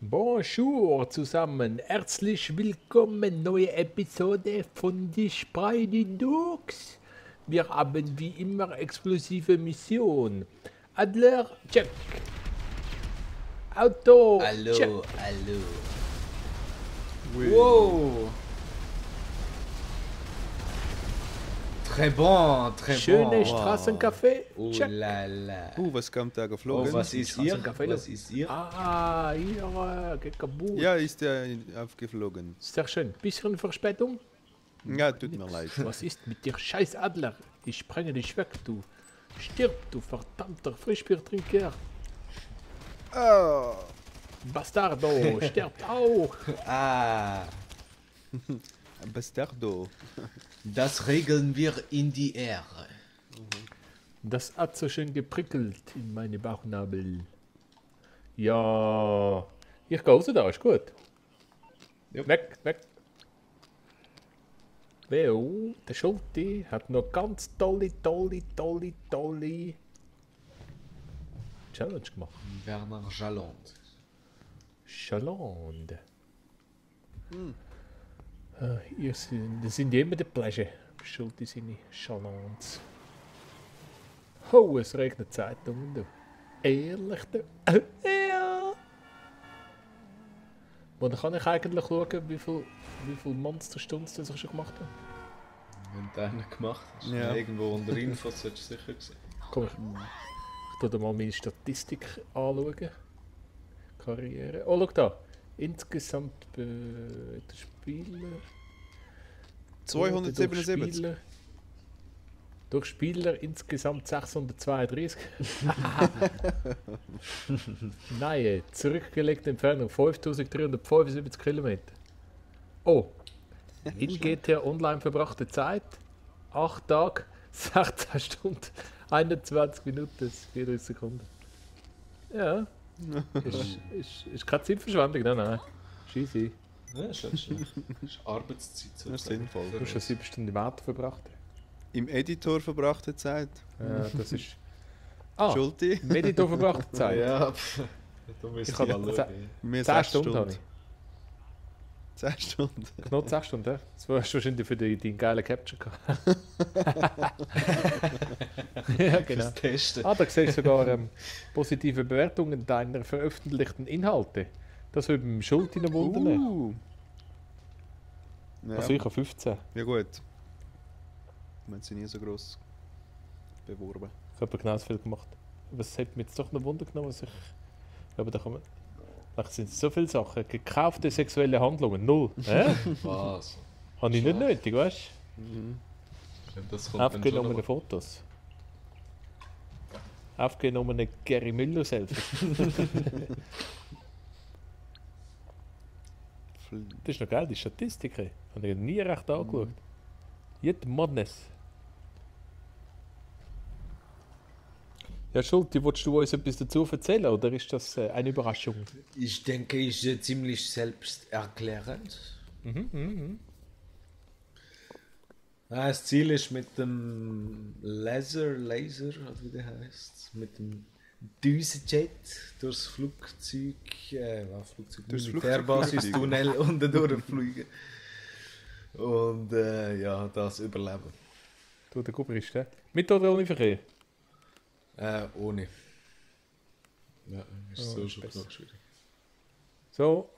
Bonjour zusammen, herzlich willkommen, neue Episode von die Spidey Dogs. Wir haben wie immer explosive Mission. Adler, check. Auto, check. Allô, allô. Wow! Très bon, très Schöne bon. Straßencafé, Oh check. la la. Was kommt da geflogen? Oh, was ist ihr? Straßencafé. Was ist ihr? Ah, hier, geht kaputt. Ja, ist der aufgeflogen. Sehr schön. Bisschen Verspätung. Ja, tut mir leid. Was ist mit dir, scheiß Adler? Ich sprenge dich weg, du. Stirb, du verdammter Frischbiertrinker. Oh. Bastardo, stirbt auch. Ah, Bastardo. das regeln wir in die Ehre. Das hat so schön geprickelt in meine Bauchnabel. Ja, ich gehe raus da, ist gut. Ja. Weg, weg. Weil der Schulte hat noch ganz tolle Challenge gemacht. Werner Jalland. Chaland. Hier sind immer die Plätze. Schulte seine Chalands. Oh, es regnet Zeitungen. Du. Ehrlich, du. Ja. Und dann kann ich eigentlich schauen, wie viel Monsterstunden das ich schon gemacht habe. Wenn du einen gemacht hast, Ja. irgendwo unter Infos solltest du sicher sehen. Komm, ich tue dir mal meine Statistik anschauen. Karriere. Oh, schau da. Insgesamt der Spieler. Durch 277. Spieler, durch Spieler insgesamt 632. Nein, zurückgelegte Entfernung 5375 Kilometer. Oh, in GTA Online verbrachte Zeit 8 Tage, 16 Stunden, 21 Minuten, 34 Sekunden. Ja, ist keine Zeitverschwendung, nein. Scheisse. Ja, ist schon schlecht. Das ist Arbeitszeit. Das ist sinnvoll. Du hast schon 7 Stunden im Auto verbracht. Im Editor verbrachte Zeit. Ja, das ist. Ah, Schulti. im Editor verbrachte Zeit. Ja, da müsst Ich ihr habe mal schauen. Mir 10 6 Stunden habe Stunden. ich. 10 Stunden. Knapp 10 Stunden, ja? Das war wahrscheinlich für deinen geilen Capture gehabt. Ja, genau. Fürs Testen. Ah, da siehst du sogar positive Bewertungen deiner veröffentlichten Inhalte. Das würde beim Schulti noch wundern. Ja. Also ich habe 15. Ja gut. Wir haben sie nie so gross beworben. Ich habe genauso viel gemacht. Aber es hat mich jetzt doch noch Wunder genommen, was ich... Aber da kann man... Vielleicht sind es so viele Sachen. Gekaufte sexuelle Handlungen, null. Was? Habe ich nicht nötig, weißt Das du? kommt dann schon Aufgenommene noch. Fotos. Aufgenommene Gary Müller-Selfie. Das ist noch geil, die Statistiken. Habe ich nie recht angeschaut. Jede Madness. Ja, Schulte, willst du uns etwas dazu erzählen oder ist das eine Überraschung? Ich denke, ist ziemlich selbsterklärend. Das Ziel ist mit dem Laser, oder wie der heißt, mit dem Düsenjet durchs Flugzeug, Durchs Militärbasis-Tunnel unten durchfliegen. Und ja, das überleben. Du, der Kubrist, hä? Mit oder ohne Verkehr? Ohne. Ja, ist Oh, so ist schon besser. genug schwierig. So.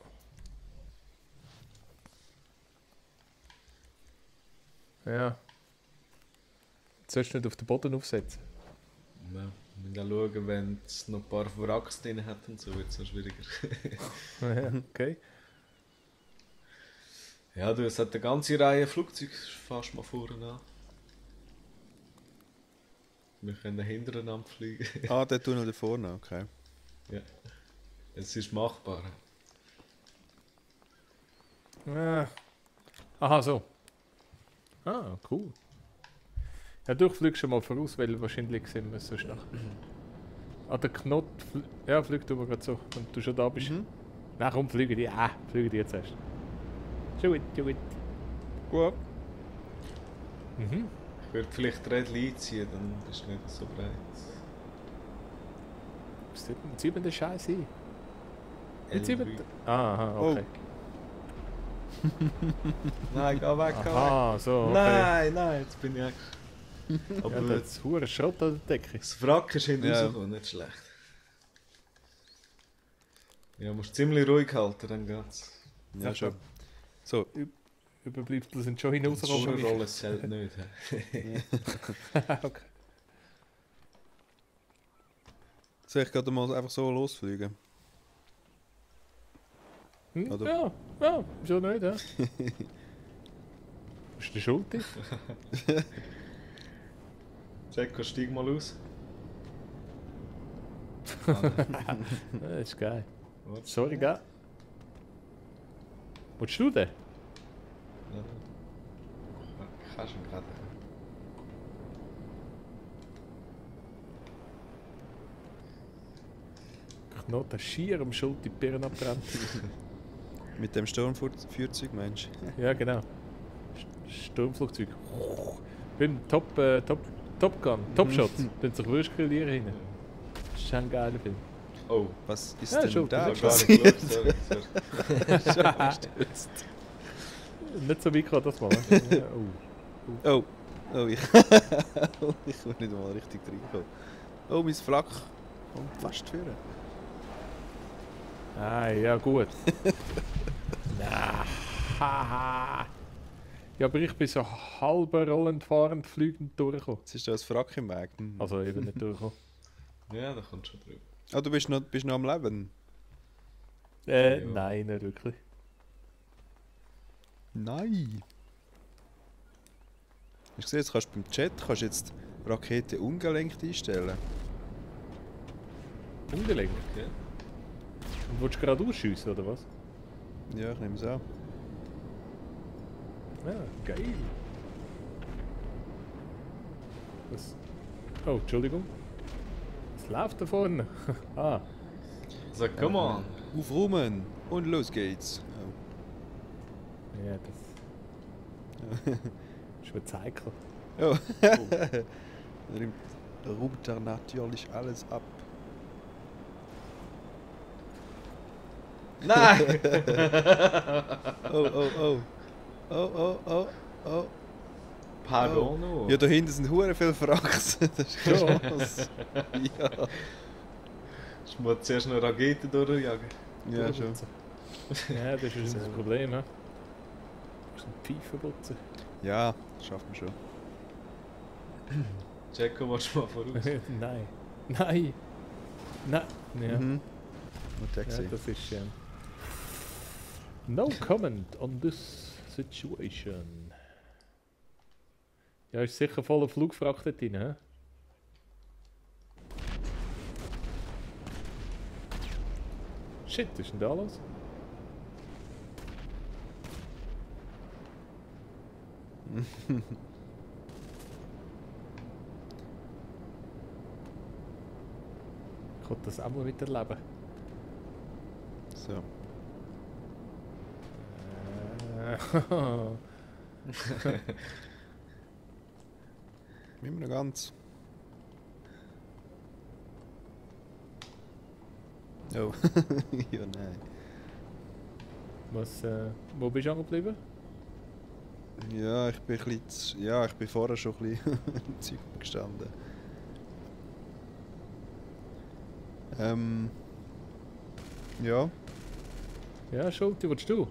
Ja. Jetzt sollst du nicht auf den Boden aufsetzen. Ja, wir müssen auch schauen, wenn es noch ein paar Wracks drin hat und so, wird es noch schwieriger. Ja, okay. Ja, du, es hat eine ganze Reihe Flugzeuge fast mal vorne an. Wir können hintereinander fliegen. Ah, der Tunnel da vorne, okay. Ja. Es ist machbar. Aha, so. Ah, cool. Ja, du fliegst schon mal voraus, weil wahrscheinlich sind wir sonst nach. Ah, der Knot. Ja, fliegt aber gerade so, wenn du schon da bist. Na komm, fliege die. Fliege die jetzt erst. Schon gut, schon gut. Gut. Ich würde vielleicht die Rädchen einziehen, dann bist du nicht so breit. Was ziehen wir den Scheiß ein? Jetzt sind wir... L3. Aha, okay. Nein, geh weg, geh weg. Aha, so, okay. Nein, nein, jetzt bin ich echt. Aber Ja, das ist hure Schrott an der Decke. das Wrack ist hinten Ja. rausgekommen, nicht schlecht. Ja, musst ziemlich ruhig halten, dann geht's. Ja, schon. So, Überbleibsel sind schon Das hinausgekommen. Rollen zählt nicht. Hä? Okay. soll ich gerade mal einfach so losfliegen? Oder- Ja, ja, wieso nicht, ja? Ist der schuld? Jacko, steig mal aus. Das ist geil. Warte. Sorry, gell? Willst du den? Ja. Kannst du ihn gerade. Knoten schier am Schuld die Birne abbrennt. Mit dem Sturmfeuerzeug, Mensch. Ja, genau. Sturmflugzeug. Bin Top Gun, Top Shots. Dann sich Würstgrillieren hin. Das ist ein geiler Film. Oh, Was ist Ja, denn schon. da das war gar passiert? nicht geschaut, sorry. Nicht so weit gekommen, das mal. Ne? Oh. Oh, oh, ich ich will nicht mal richtig reinkommen. Oh, mein Flak kommt fast führen. Ah, ja gut. Na, haha. Ja, aber ich bin so halber rollend fahrend fliegend durchgekommen. Jetzt ist da ein Flak im Weg. Hm. Also eben nicht durchgekommen. Ja, da kommt schon drüber. Ah, du bist noch am Leben? Ja. Nein, nicht wirklich. Nein. Hast du gesehen, jetzt kannst du beim Chat jetzt Rakete ungelenkt einstellen. Ungelenkt. Okay. Und willst du gerade ausschiessen, oder was? Ja, ich nehme es an. Ja, geil. Was? Oh, Entschuldigung. Was läuft da vorne? Ah, So, come on. Aufräumen und los geht's. Oh. ja, das ist ein Zeichen. Oh. Da räumt er natürlich alles ab. Nein! Oh, oh, oh. Oh, oh, oh, oh. Pardon. Ja, da hinten sind hure viele Fracks. Das ist krass. Ja. Ich muss zuerst eine Rakete durchjagen. Ja, schon. Ja, das ist unser Problem, hä? Das ist ein Pfeifenputzer. Ja, das schafft man schon. Jacko, willst du mal voraus? Nein. Nein. Nein. Ja. Mhm. Nur Ja, Taxi. das ist no comment on this situation. Ja, ist sicher voller Flugfracht dort drin, hä? Shit, was ist denn da los? Ich konnte das auch mal miterleben. So. Immer noch ganz. Oh. Ja, nein. Was, wo bist du angeblieben? Ja, ich bin ein bisschen ja, ich bin vorher schon ein bisschen im Zeug gestanden. Ja. Ja, Schulti, willst du?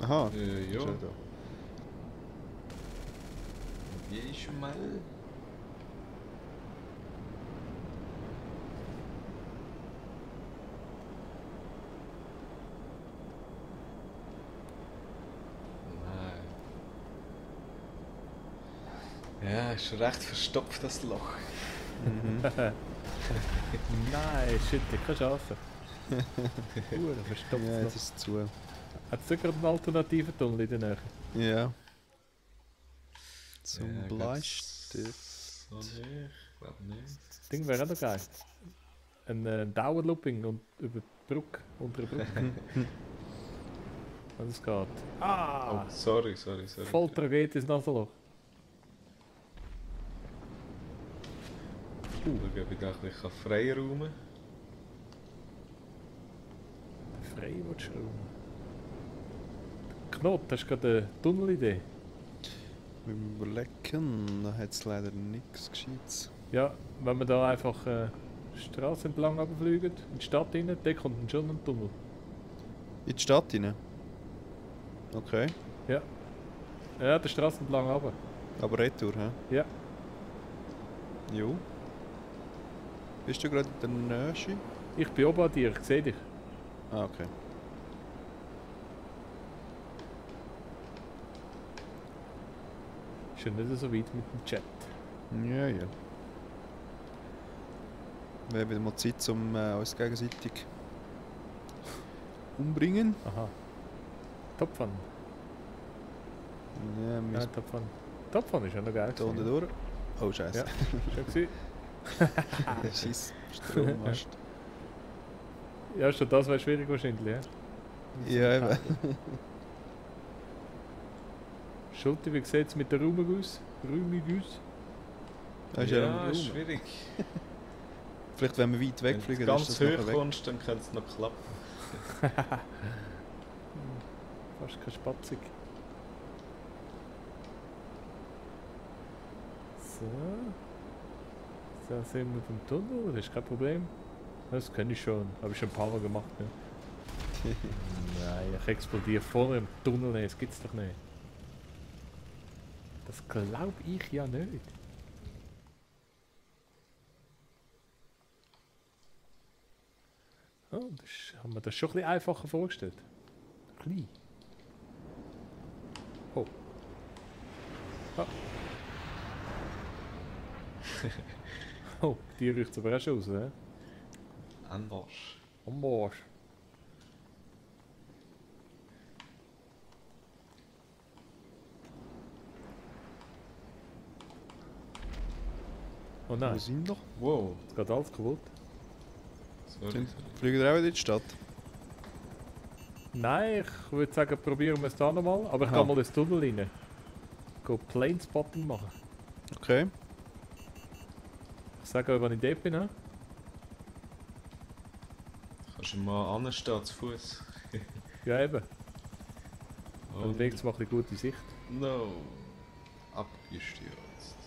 Aha. Ja. Schon da. Wie ist mal? Nein. Ja, ist schon recht verstopft, das Loch. Mhm. Nein, shit, ich kann schaffen. Verstopft Ja, noch. jetzt ist es zu. Hat es sogar einen alternativen Tunnel in der Nähe? Ja. Zum Ja, Bleistift. So nicht, ich glaube nicht. Das Ding wäre auch noch geil. Ein Dauerlooping und über die Brücke, unter der Brücke. Wenn es geht. Ah! Oh, sorry. Voll Tragödie ins Nasenloch. Schau, ob ich da ein bisschen Freiraum kann. frei schrauben. Knot, hast du gerade eine Tunnelidee? Beim Überlecken, da hat es leider nichts Gescheites. Ja, wenn wir da einfach die Straße entlang runterfliegen, in die Stadt rein, dann kommt dann schon ein Tunnel. In die Stadt rein? Okay. Ja, die Straße entlang runter. Aber retour, hä? Ja. Jo. Bist du gerade in der Nähe? Ich bin oben an dir, ich sehe dich. Ah, okay. Ist ja nicht so weit mit dem Chat. Ja, ja. Wir haben wieder mal Zeit, um uns gegenseitig umbringen. Aha. Top Fun. Ja, wir Ja, müssen Top Fun. Top Fun ist ja noch geil. da unten durch. Oh, scheiße. Ja, schon gesehen. Scheiß Strommast. Ja, schon das wäre schwierig wahrscheinlich, ja? Ja, eben. Schutti, wie sieht es mit der Räumung aus? Das ist Ja, ein ist Raum. schwierig. Vielleicht, wenn wir weit Wenn wegfliegen, du dann ist ganz das nachher hoch weg. kommst, dann könnte es noch klappen. Fast kein Spatzig. So. So sind wir vom Tunnel, das ist kein Problem. Das kenne ich schon, habe ich schon ein paar Mal gemacht. Ja. Nein, ich explodiere vorne im Tunnel, das gibt's doch nicht. Das glaube ich ja nicht. Oh, haben wir das schon ein bisschen einfacher vorgestellt. Klein. Oh. Ah. Oh, die riecht aber auch schon raus, hä? Anmarsch. Amorsch. Oh Wo nein, sind wir? Wow. jetzt geht alles kaputt. Sorry. Fliegen wir auch wieder in die Stadt? Nein, ich würde sagen, probieren wir es da nochmal. Aber ich Aha. gehe mal ins Tunnel rein. Go Planespotting machen. Okay. Ich sage euch, wann ich dort bin. He? Kannst du mal anstehen zu Fuß? Ja, eben. Oh, Dann legst du mal ein bisschen gute Sicht. no. Abgestürzt.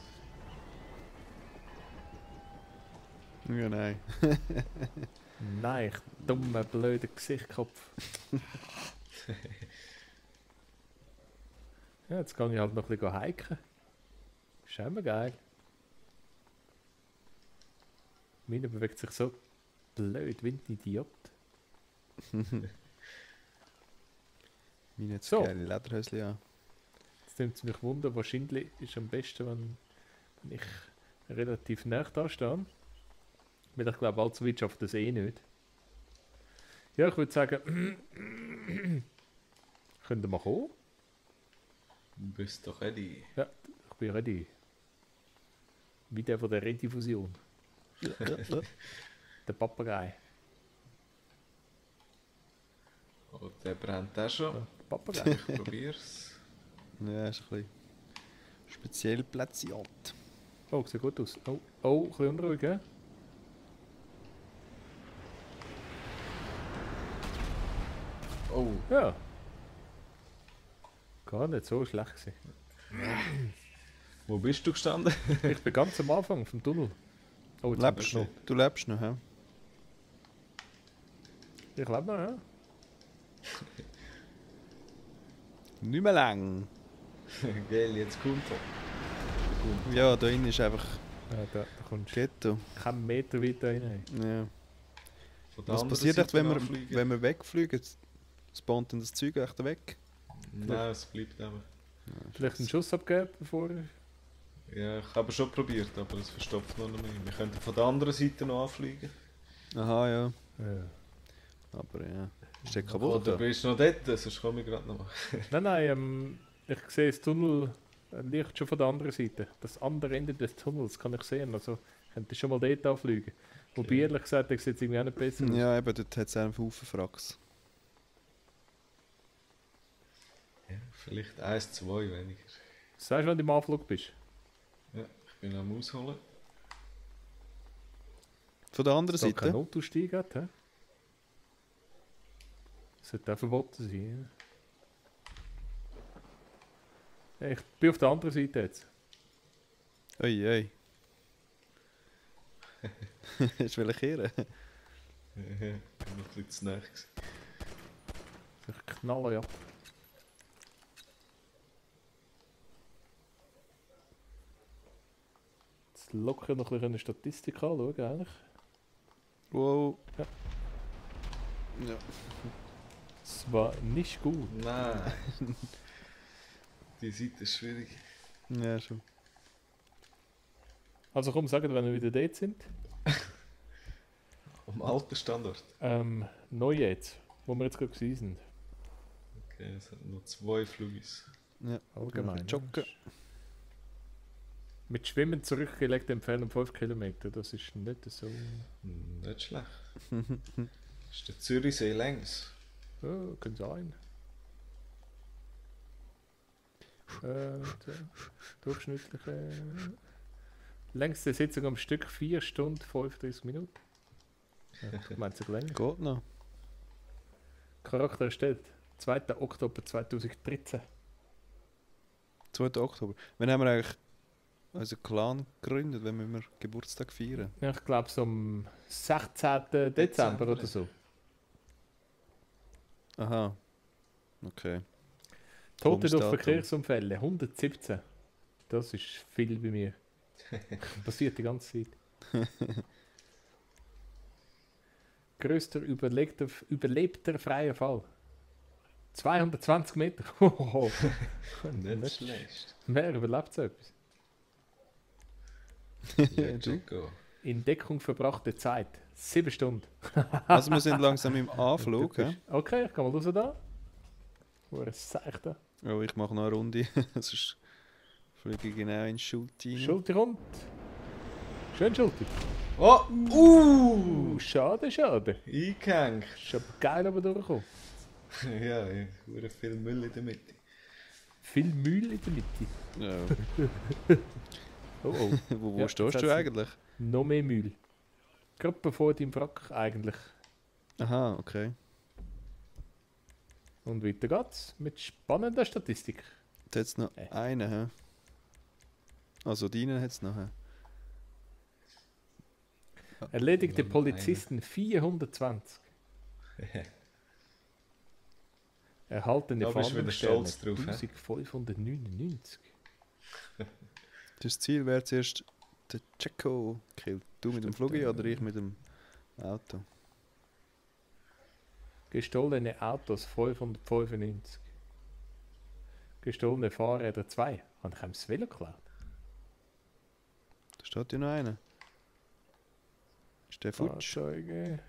Ja, nein. Nein, ich dummer, blöder Gesichtkopf. Ja, jetzt kann ich halt noch ein bisschen hiken. Ist immer geil. Meine bewegt sich so blöd wie ein Idiot. Meine hat So. geile Lederhöschen an. Jetzt nimmt es mich wunder, wahrscheinlich ist am besten, wenn ich relativ nah da stehe. Weil ich glaube, allzu weit schafft das eh nicht. Ja, ich würde sagen, könnt ihr mal kommen? Du bist doch ready. Ja, ich bin ready. Wie der von der Rediffusion. Der Papagei. Oh, der brennt auch schon. Ja, der Papagei. Ich probier's. Ja, ist ein bisschen speziell platziert. Oh, sieht gut aus. Oh, oh, ein bisschen unruhig, gell? Oh, Ja. Gar nicht so schlecht gewesen. wo bist du gestanden? Ich bin ganz am Anfang vom Tunnel. Oh, jetzt Lebst okay. noch? Du lebst noch, hä? Ich lebe noch, ja. Nicht mehr lang. Gell, jetzt kommt er. Ja, da innen ist einfach Ja, da kommst du Ghetto. keinen Meter weiter rein. Ja. Von der Was anderen passiert echt, Seite wenn nachfliegen? wir wegfliegen? Spawnt dann das Zeug echt weg? Nein, es bleibt eben. Vielleicht einen Schuss abgeben, bevor... Ja, ich habe schon probiert, aber es verstopft noch nicht mehr. Wir könnten von der anderen Seite noch anfliegen. Aha, ja. Ja. Aber ja. Ist der kaputt? Oder bist du noch dort? Sonst komme ich gerade noch mal. Nein, ich sehe das Tunnel Licht schon von der anderen Seite. Das andere Ende des Tunnels kann ich sehen. Also könnte ich schon mal dort anfliegen. Wobei, Okay. ehrlich gesagt, ich sieht es irgendwie auch nicht besser aus. Ja, eben, dort hat es einen Haufen Fracks. Ja, vielleicht 1, 2 weniger. Sagst du, wenn du im Anflug bist? Ja, ich bin am Ausholen. Von der anderen Dass es keinen Seite? Notausstieg hat, hä? Das sollte auch verboten sein. Ja. Ich bin auf der anderen Seite jetzt. Oi, oi. Hast du kehren? Ich bin noch ein bisschen zu nahe gewesen. Ich knalle ja. Jetzt locker noch ein bisschen eine Statistik anschauen, eigentlich. Wow. Ja. Ja. Es war nicht gut. Nein. Die Seite ist schwierig. Ja, schon. Also komm, sagen wir, wenn wir wieder dort sind. Am alten Standort. Neu jetzt, wo wir jetzt gerade gewesen sind. Okay, es hat noch 2 Flugis. Ja. Allgemein. Joggen. Mit Schwimmen zurückgelegte Entfernung 5 Kilometer, das ist nicht so... Nicht schlecht. Ist der Zürichsee längs? Ja, kann sein. Der durchschnittliche... Längste Sitzung am Stück 4 Stunden 35 Minuten. Ja, ich meine sogar länger. Geht noch. Charakter erstellt. 2. Oktober 2013. 2. Oktober. Wann haben wir eigentlich unseren Clan gegründet, wenn wir Geburtstag feiern? Ja, ich glaube so am 16. Dezember oder so. Aha. Okay. Tote Komisches durch Datum. Verkehrsunfälle, 117. Das ist viel bei mir. Passiert die ganze Zeit. Größter überlebter freier Fall. 220 Meter. Nicht schlecht. Wer überlebt so etwas? Ja, Chico. In Deckung verbrachte Zeit. 7 Stunden. Also wir sind langsam im Anflug. He? Okay, ich kann mal raus da. Wo er seicht da. Oh, ich mache noch eine Runde. Sonst fliege ich genau in die Schulter rein. Schulter rund. Schön Schulter. Oh! Schade, schade. Eingehängt. Ist aber geil aber durchgekommen. Ja, ja, viel Müll in der Mitte. Viel Müll in der Mitte. Ja. Oh oh. Wo Ja, stehst jetzt du hat's- eigentlich? Noch mehr Müll. Gerade bevor dein Wrack eigentlich. Aha, okay. Und weiter geht's mit spannender Statistik. Da hat es noch einen. He? Also deinen hat es noch. He? Erledigte Noch Polizisten 420. Erhaltene Da bist du wieder Fahndungssterne stolz drauf, hä? 1599. Das Ziel wäre zuerst der Checo killt. Du mit dem Stimmt, Fluggi oder ich mit dem Auto? Gestohlene Autos 595. Gestohlene Fahrräder 2. Habe ich ihm das Velo geklaut? Da steht ja noch einer. Ist der futsch? Fahrzeuge.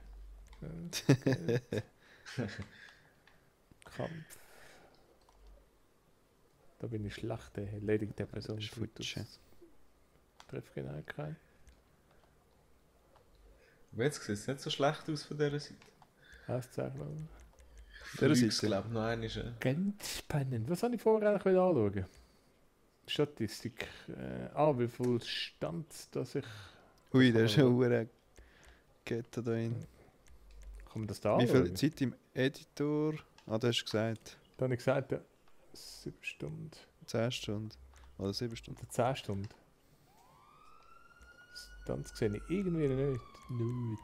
Kampf. Da bin ich schlecht. Erledigte Person. ist futsch, ja. Treffgenauigkeit. Aber jetzt sieht es nicht so schlecht aus von dieser Seite. Auszeichnung. Dieser Flügs, Seite? glaube ich, noch einmal. Ja. Ganz spannend. Was habe ich vorher eigentlich wieder anschauen? Statistik. Wie viel Stand, dass ich... Ui, der ist schon eine Kette da drin. Kann man das da Wie viel anschauen? Zeit im Editor? Ah, du hast gesagt Dann habe ich gesagt, ja, 7 Stunden. 10 Stunden. Oder 7 Stunden. Oder 10 Stunden. Stand sehe ich irgendwie nicht. Nicht.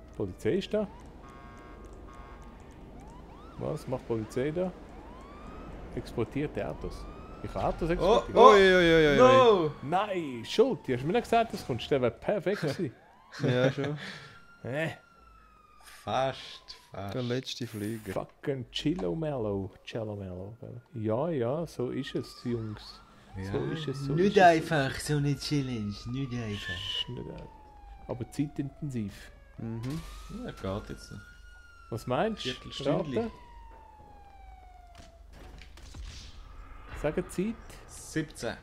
Die Polizei ist da. Was macht die Polizei da? Exportierte Autos. Ich habe Autos exportiert. Oh. Ui, ui, ui, ui. No! Nein, Schuld, die hast du mir nicht gesagt, das kommt. Der wäre perfekt gewesen. Ja, schon. Fast. Der letzte Flieger. Fucking Chillomello. Chillomello. Ja, ja, so ist es, Jungs. Ja. So ist es. So Nicht ist einfach, so eine Challenge, nicht einfach. es. Nicht einfach. Aber zeitintensiv. Mhm. Ja, geht jetzt noch. Was meinst du? Viertelstündli. Raten? Sagen Zeit? 17.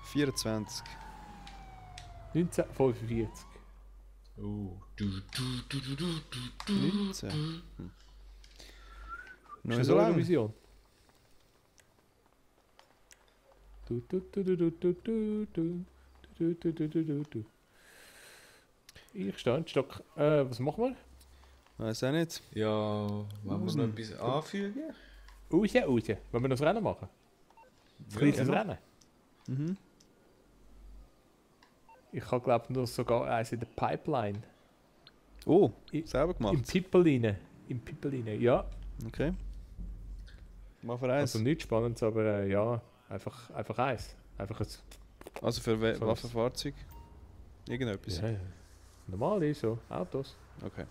24. 1945. Du, du, du, du, du, du. 19. Noch Ist so das lang? Eurovision? Du, du, du, du, du, du, du, du, du, du, du, du, du. Ich stehe in Stock. Was machen wir? Weiß auch nicht. Ja, wollen wir noch etwas anfügen? Raus. Wollen wir noch das Rennen machen? Das kleines Rennen. Mhm. Ich habe glaube noch sogar eins in der Pipeline. Oh, I- selber Im gemacht. Pippeline. Im Pippeline, ja. Okay. Mal für eins. Also nichts Spannendes, aber ja, einfach eins. Einfach ein Also für So Waffenfahrzeug? Irgendetwas? ja, normal so, Autos. Okay.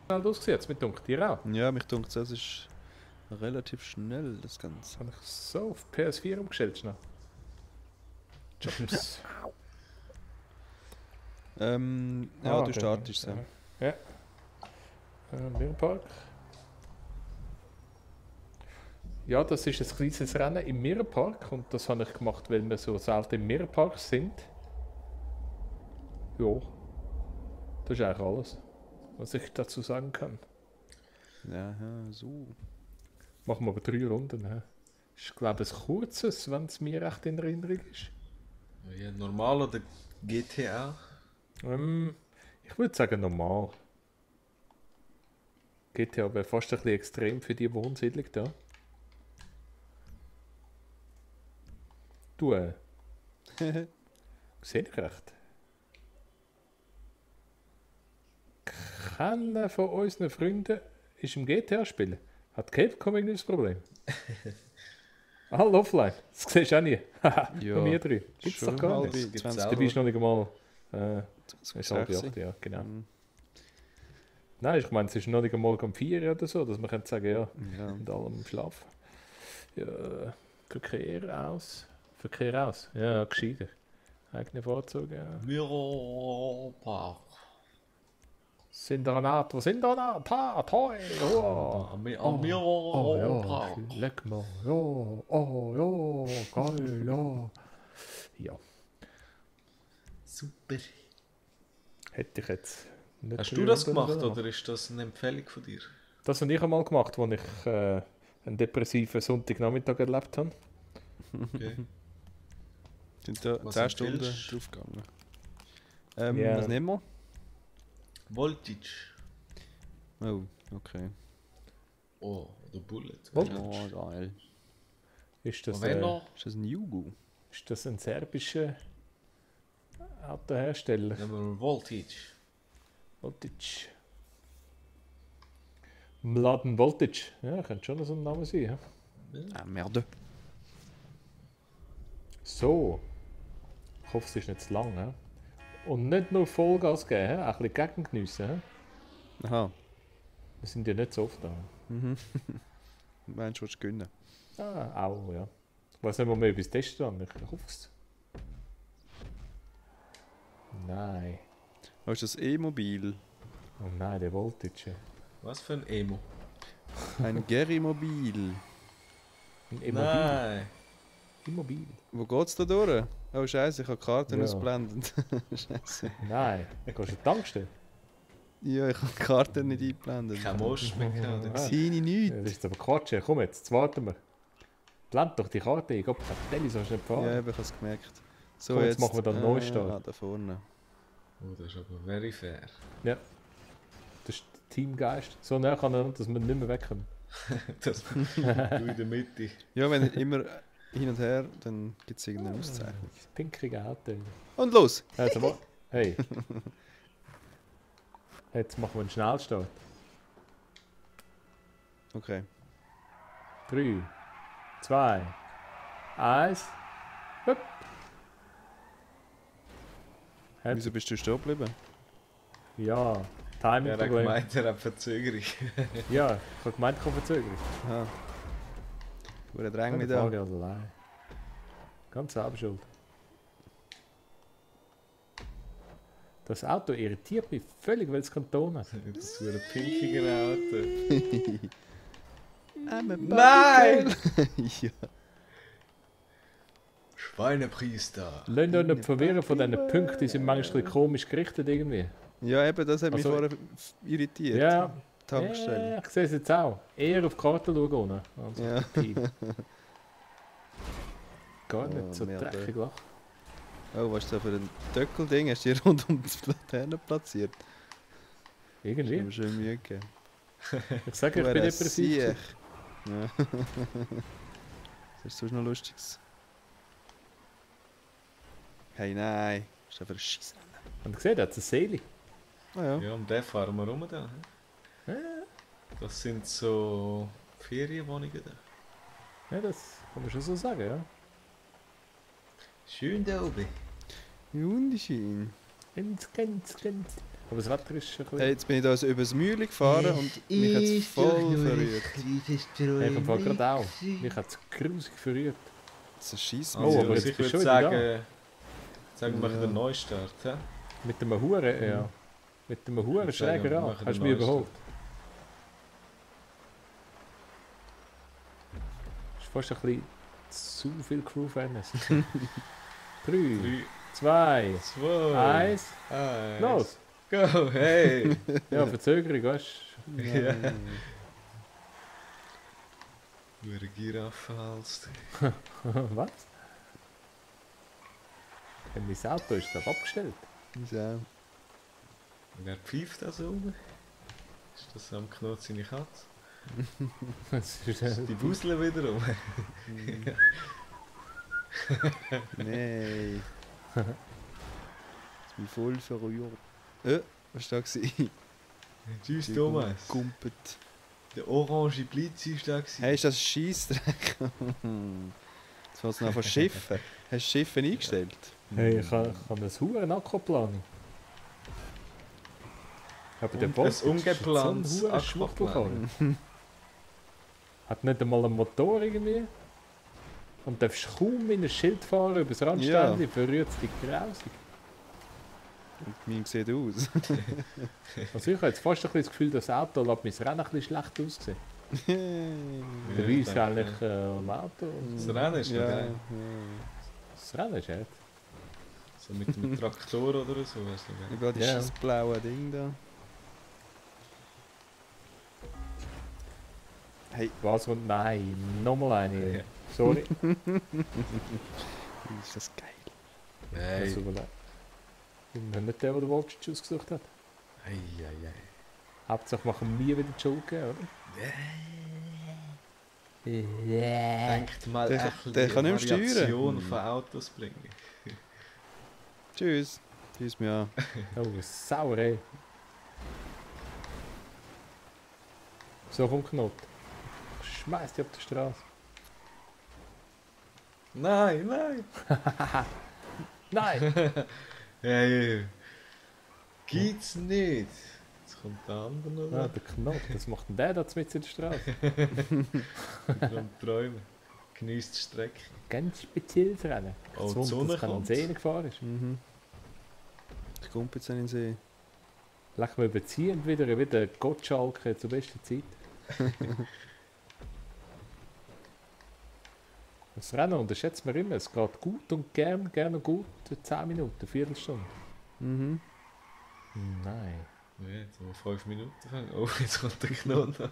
Schnell ausgesetzt, mit dunkel. Dir auch. Ja, mich dunkt, das ist relativ schnell, das Ganze. Habe ich so auf PS4 umgestellt schnell. Jobs. Ja, du okay. startest es. Ja. Mirrorpark. Ja, das ist ein kleines Rennen im Mirrorpark und das habe ich gemacht, weil wir so selten im Mirrorpark sind. Ja, das ist eigentlich alles, was ich dazu sagen kann. Ja, so. Machen wir aber 3 Runden. He? Ich glaube, ein kurzes, wenn es mir recht in Erinnerung ist. Ja, normal oder GTA? Ich würde sagen normal. GTA wäre fast ein bisschen extrem für die Wohnsiedlung da. Du, sehe ich recht. Keiner von unseren Freunden ist im GTA spielen. Hat Capcom irgendwie das Problem? Alle offline. Das siehst du auch nie. Haha, Ja, von mir drei. Gibt's doch gar halb nicht. 20 Du bist noch nicht einmal. Es ist halb 16. 8, ja, genau. Mhm. Nein, ich meine, es ist noch nicht einmal um 4 oder so, dass man könnte sagen, ja, Ja. mit allem schlafen. Ja, Verkehr aus. Ja, gescheiter. Eigene Fahrzeuge, ja. Mirrorpark. Sind da Naht, wo sind da Naht? Toi, oh. Am Oh Mirrorpark. ja, leck mal, ja, oh ja, geil, ja. Ja, Super. hätte ich jetzt nicht. Hast du das drüber gemacht nachgedacht. oder ist das eine Empfehlung von dir? Das habe ich einmal gemacht, als ich einen depressiven Sonntagnachmittag erlebt habe. Okay. Sind da Was 10 Stunden empfiehlst? drauf gegangen. Ja. Was nehmen wir? Voltage. Oh, okay. Oh, oder Bullet. Voltage. Oh, geil. Ist das, Ravenna. Ist das ein Jugo? ist das ein serbischer Autohersteller? Nehmen wir Voltage. Voltage. Mladen Voltage. Ja, könnte schon so ein Name sein. Ja? Ah, Merde. So. Ich hoffe, es ist nicht zu lang. Ja? Und nicht nur Vollgas geben, ja? Auch ein bisschen gegengeniessen. Ja? Aha. Wir sind ja nicht so oft da. Meinst du, willst du gewinnen? Ah, auch, ja. Ich weiß nicht, ob wir etwas testen haben. Ich hoffe es. Nein. Oh, ist das E-Mobil? Oh nein, der Voltage. Was für ein Emo? Ein Geri-Mobil. Ein Immobil. Nein. Immobil. Wo geht's da durch? Oh Scheiße, ich habe die Karten Ja. ausblendend. Scheiße. Nein. Gehst du in die Tankstelle? Ja, ich habe die Karten nicht eingeblendet. Kein Most mehr gehabt. Ah. Seine Ja, nichts. das ist jetzt aber Quatsch. Komm jetzt warten wir. Blend doch die Karte ein. Gott, Telly sollst du nicht fahren. Ja, ich habe es gemerkt. So, Komm, jetzt machen wir da einen Neustart. Ah, da vorne. Oh, das ist aber very fair. Das ist der Teamgeist. So nah kann er, dass wir nicht mehr wegkommen. Das du in der Mitte. Ja, wenn immer hin und her, dann gibt es irgendeine Auszeichnung. Das pinkige Auto. Und los! Also, hey. Jetzt machen wir einen Schnellstart. Okay. 3, 2, 1. Hup. Wieso bist du stehen geblieben? Ja, Er hat Timing-Problem. gemeint, er hat Verzögerung. Ja, ich habe gemeint, ich habe Verzögerung. Aha. Wurde Ja, Dräng mit dann da. fahre ich allein. Ganz selber schuld. Das Auto irritiert mich völlig, weil es keinen Ton hat. Das ist so ein pinkiger Auto. Nein! ja. Schweinepriester. Lasst euch nicht verwirren von diesen Punkten, die sind manchmal komisch gerichtet irgendwie. Ja, eben, das hat mich Also- vorher irritiert. Ja, Tankstelle. ja, ich sehe es jetzt auch. Eher auf die Karte schauen ohne. Also, Ja. Team. Gar nicht Oh, so Merde. dreckig lach. Oh, was ist da für ein Töckelding? Hast du die rund um die Laterne platziert? Das hat Irgendwie. mir schön Mühe gegeben. Ich sage, ich bin depressiv. Siech. Ja. Das ist sonst noch lustiges. Hey, nein. Was ist da für ein Scheissrennen? Und gesehen, da hat es eine Seele. Ah ja. Ja, und den fahren wir rum da. Ja. Das sind so Ferienwohnungen da. Ja, das kann man schon so sagen, ja. Schön da oben. Wunderschön. Ganz. Aber das Wetter ist schon ein bisschen... Hey, jetzt bin ich da so übers Mühle gefahren und mich hat es voll verrührt. Ich im Fall gerade auch. Mich hat es grusig verrührt. Das ist ein Oh, Also, aber jetzt ich bist würde du schon wieder sagen, wir machen Ja. den Neustart. He? Mit dem Huren, ja. Mit dem Huren Ich würde sagen, schräger wir an. machen Hast du den mich Neustart. überholt? Ist fast ein bisschen zu viel Crew-Fairness. 3, 3, 2, 2, 1, 1. los! Go, hey! Ja, Verzögerung, weißt Ja. Wie eine Giraffe halst. du? Was? Mein Auto ist da abgestellt. Ja. Wer pfeift da so rum? Ist das am Knot seine Katze? Das ist, Die Busseln wieder rum. Nein. Ich bin voll verrührt. Was war da? Tschüss Thomas. Gumpet. Der orange Blitz ist da. Hey, ist das ein Scheissdreck? Jetzt fällt es noch von Schiffen. Hast du das Schiffe eingestellt? hey, ich habe eine Huren Akkuplanung. Aber der Und Boss ein ist so ungeplantes ein Schwuchtelfahrer. Aquaplaning. Hat nicht einmal einen Motor irgendwie. Und darfst kaum in ein Schild fahren über das Randständchen, verrührt es dich grausig. Und mein sieht aus. Also ich habe jetzt fast ein bisschen das Gefühl, das Auto lässt mein Rennen ein bisschen schlecht aussehen. Der Ja, Weiss danke. eigentlich am Auto. Das Rennen ist noch Ja, geil. Das Rennen ist echt. So mit einem Traktor oder so. Weißt du, Über die Ja. scheiß blaue Ding da. Hey, Was und nein, nochmal eine. Sorry. ist das geil. Nein. Also, ich bin nicht der, der den Voltage ausgesucht hat. Eieiei. Hauptsache machen wir wieder die Schuld geben, oder? Ja. Denkt mal Der- echt der kann nicht mehr steuern. Variation von Autos bringen. Tschüss. Tschüss mir an. Oh, sauer, ey. So kommt Knot. Schmeiß dich auf die Straße. Nein, nein. Nein! Hey. Geht's nicht. Jetzt kommt der andere Ah, noch. der Knot, was macht denn der da mit in der Straße? Und träumen. Genießt die Strecke. Ganz spezielles Rennen. Oh, Das die Wunder, Sonne dass kein kommt. See gefahren ist. Mhm. Ich komme jetzt in den See. Leck mal überziehend wieder Gottschalke zur besten Zeit. Das Rennen unterschätzt man immer. Es geht gut und gerne gut. 10 Minuten, eine Viertelstunde. Mhm. Nein. Ja, jetzt haben wir 5 Minuten fangen. Oh, jetzt kommt der Knoten.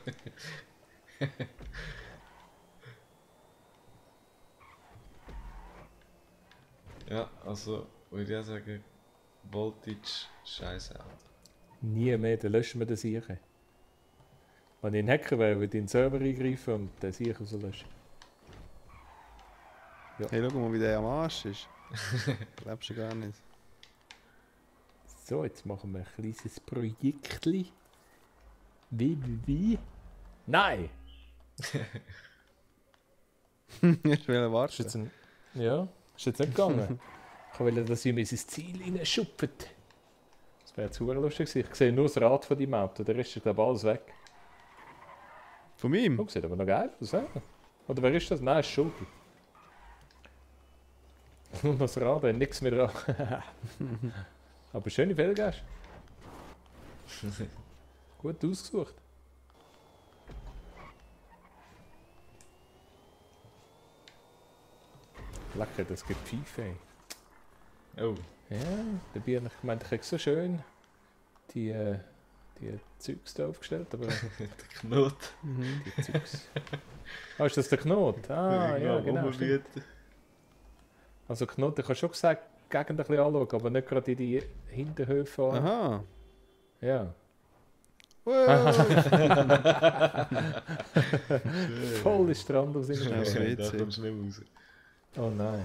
Ja, also würde ich auch sagen, Voltage, scheiß Auto. Nie mehr, dann löschen wir den Sicher. Wenn ich ein Hacker wäre, würde ich in den Server eingreifen und den Sicher rauslöschen. Hey, schau mal, wie der am Arsch ist. Glaubst du gar nicht. So, jetzt machen wir ein kleines Projektli. Wie? Nein! Ich will Ist warten. jetzt ein... Ja, ist jetzt nicht gegangen. Ich wollte, dass ihr mir ins Ziel reinschuppt. Das wäre zu lustig gewesen. Ich sehe nur das Rad von deinem Auto, der Rest ist glaube ich alles weg. Von ihm? Oh, sieht aber noch geil aus, ja? Oder wer ist das? Nein, ist Schuldi. Nur noch das Rad, nichts mehr dran. Aber schöne Felgen hast du. Gut ausgesucht. Lecker, das gibt Pfeife. ey. Oh, Ja, dabei habe ich gemeint, ich hätte so schön die Zeugs da aufgestellt, aber der Knot. die Zeugs... Ah, ist das der Knot? Ah, ja, genau. stimmt. Also Knot, ich habe schon gesagt, Gegend ein bisschen anschauen, aber nicht gerade in die Hinterhöfe. Aha. Ja. Wow. Voll ist Strand aus Schnell. innen. Da kommst du nicht raus. Oh nein.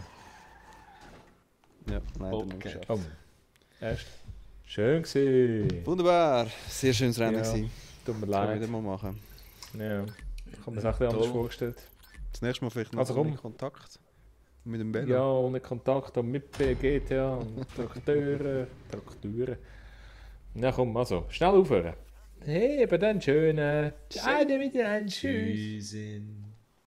Ja, nein, Okay. dann geschafft. Oh. Erst. Schön gewesen. Wunderbar. Sehr schönes Rennen Ja. gewesen. Tut mir Das können wir leid. wieder mal machen. Ja. Ich habe mir das auch ein bisschen anders vorgestellt. Das nächste Mal vielleicht noch Also ohne komm. Kontakt. Mit dem Bello. Ja, ohne Kontakt und mit GTA und Traktoren. Ja komm, also, schnell aufhören. Hey, eben dann schönen. Ciao, wieder ein Tschüss. Tschüsschen.